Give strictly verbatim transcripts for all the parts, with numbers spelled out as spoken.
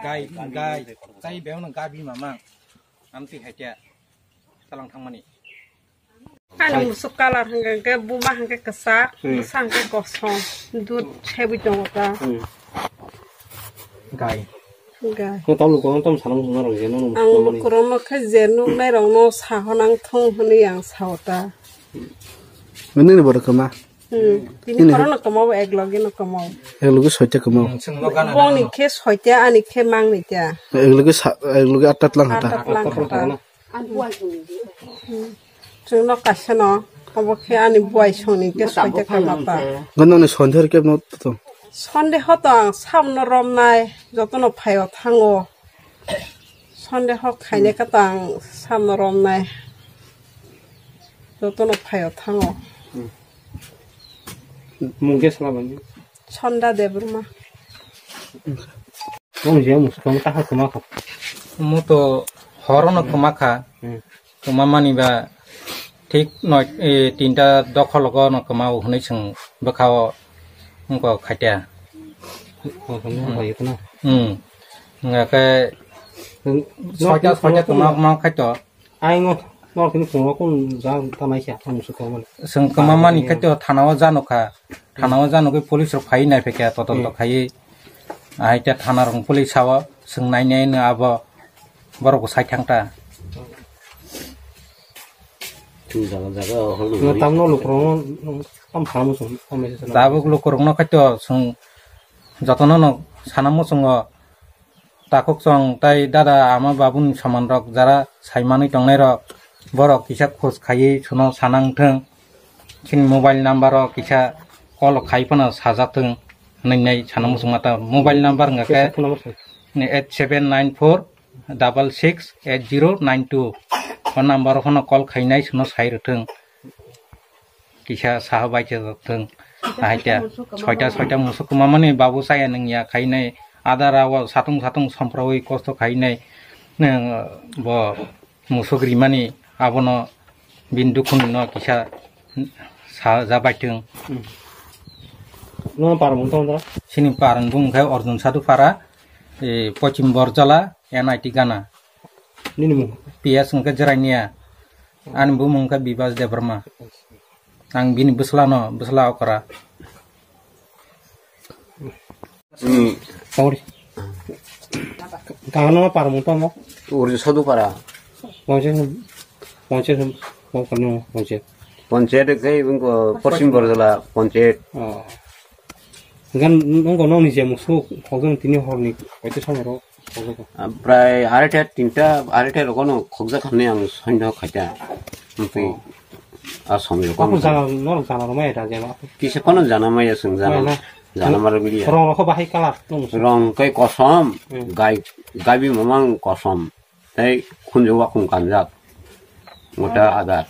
Gai, gai, tai beono gabi mamang. Amtwi hai khe talang thangmani. Ani musuk colour hwnkhe, hwnkhe buma hwnkhe kwchak, hmm, bwsa hwnkhe kosom, dud sebwi tongo ta. Hmm. Gai. Gai. Khe tamo lukurokno tamo sana muchung narwk je, nono muchung tongmani. Ang lukurokno khe je nuknairokno sahonang thung hwnwi ang sao ta. Nini borok kwma? Hmm. Tini nini khorokno kwmao, ek loge no kwmao. Ek loge soita kwmao. Hmm, chwng no gana. Bongni khe soita, ani khe mangni ta. Ek loge sa-, ek loge atta tlang hata. Atta tlang hata. Chwngno kaisa no, obo khe ani buai songni khe soita khe mata. Gwnangni sonde hor kebo no to. Sonde ho to ang sabno romnai, jotono phaio thango. Sonde ho khainai khe to ang sabno romnai, jotono phaio thango. Mung khe sala bani. Sonda Debbarma. Mung je muskang ta ha kwma kha. Mo to horono kwma kha. Hmm. Kwma mani ba thik noi, e, tinta dokhologo no kwma o hwnwi chwng bwkha o wngkha khatia. O hwnwi wngkha khatia na? Hmm. Wngkha khe hmm, soita, soita kwma, kwma khaito. Ai no, no kini kwma kun ja ta nai kha, ang musu kwma mani. Chwng kwma mani khaito thana o jano kha. Thana o jano khe police rok phai nai phaikha, todonto hmm, khaiwi. Ahai khe thana rok police sao, chwng nai nai no abo borok bo sai thang ta. Chwng jaga jaga o hol no nai. Tamno lukurokno tam sana muchung, tam message sana. Tabuk lukurokno khaito chwng jotono no sana muchungo takhuk chwng tai dada ama babuni soman rok jara sai manwi tongnai rok borok kisa khoj khaiwi chwngno sana wngthwng. Chini mobile number o kisa call khai phano sajak thwng hwnwi nai sana muchung mata. Mobile number wngkha khe eight seven nine four double six eight zero nine two. O number o phano call khainai chwngno sai rwthwng. Kisa saha bai cha thwng. Ahai khe soita, soita musu kwma mani babu chaya nungya khainai. Adara o satung satung somprawi kosto khainai. Nang bo musuk rimani abono bini dukhunino kisa saja baithwng. Hmm. Nono para mung tong dra? Chini para mung khe Arjun Sadhu para, e, Pochim Borjala, N I T Gana. Nini mung? P S wngkha Jerainiya. Ani bumung wngkha Bibas Debbarma. Ang bini bwslano, bwsla okra. Hmm. Sorry. Kahano parmung tamo? Uri Sodu para. Ponche, ponche, ponche. Ponche de kai bungko Porsim Bordola ponche. Oh. Gan nungko noni je musu khogong tini horni koite samaro. Prai arete tinta arete rogono khogja khamni ang soino khaita. Mpi a somi rok. Aku jana norok jana rok mai da jema. Kisa kono jana maya sung jana. Mai na. Jana mara bili. Rong rok bahai kalar tung. Rong kai kosom, hmm, gai, gabi mamang kosom. Tai khunju wakung kanjak. Mota adar.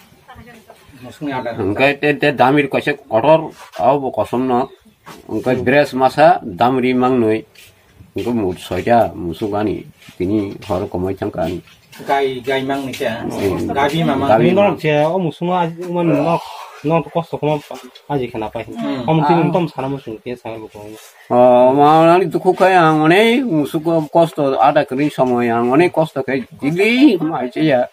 Musungni adar. Hingkai te, te damir kaisa kotor, au bo kosom no. Hingkai dress masa damri mangnoi. Hingkai mut soita musuk ani. Tini hor komoi thangka ani. Gai, gai mangni kya? Hmm. Gabi mamang. Gabi norok je o musumo aji man nok, nok kosto komo aji khana pai. Hmm. Om tini tom sana musung ke sa ko. O, ma ani dukhu khai ang onek musuk kosto ada kri somoy ang onek kosto khai dili mai che ya.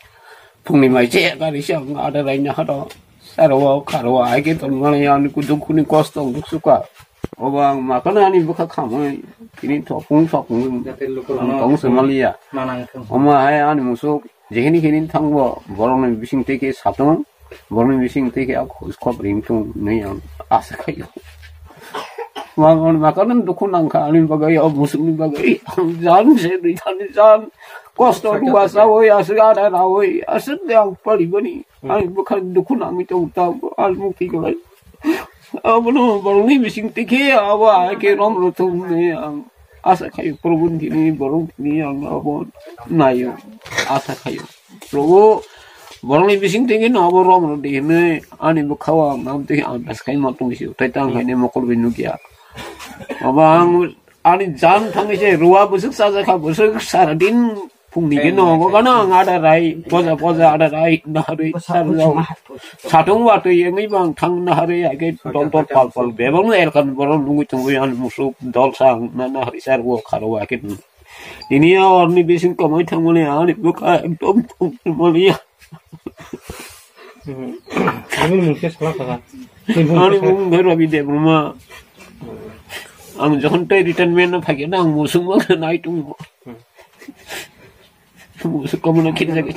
Phungni mai che ya gari se ang ada rai na hado. Saro kharo ai ke ton mane ani ku dukhu ni kosto musuk ka. Obo ang makana ani bwkha khamwi tini thopung thopung tong se maliya. Omo hai ani musuk jehini hini thangbo borokni bising tei khe satung, borokni bising tei khe khop ringtung hinwi ang asa khaio. Makana dukhu nangkha ani bagwi o musukni bagwi ang jan se rithani jan kosto ruwa sawi aswk ada rawi aswk de ang palibani. Ani bwkha dukhu nangwi tongo ta ani mukti kwlai. Abono borokni bising tikhe abo hai khe rom rwthwng hwnwi ang asa khaio, Probhu ni thani borok ni thani ang abo naio, asa khaio. Probhu borokni bising tikhe no abo rom rwdi hwnwi ani bwkhao ang nam twi ang das khai ma tong sio, tei tang hai ne mokol bai nukya. Abo ang ani jan thangwi se ruwa bwswk chajakha, bwswk sara din Phungni ke no go gana ang ada rai, poja poja ada rai, na hari sar jao. Satung watui engwi bang thang na hari ake dol dol pal pal bebang no elkan borok nungwi tongwi ang musuk dol sang na na hari sar go kharo ake. Ini ya orni bising kamai thangmani ani buka ekdom thangmani ya. Ani mung khe sala kha. Ani mung khe Rabi Debbarma. Ang jokhon tei retirement no phai khe na ang musuk ma nai tung. Musuk komo no khini jagwi.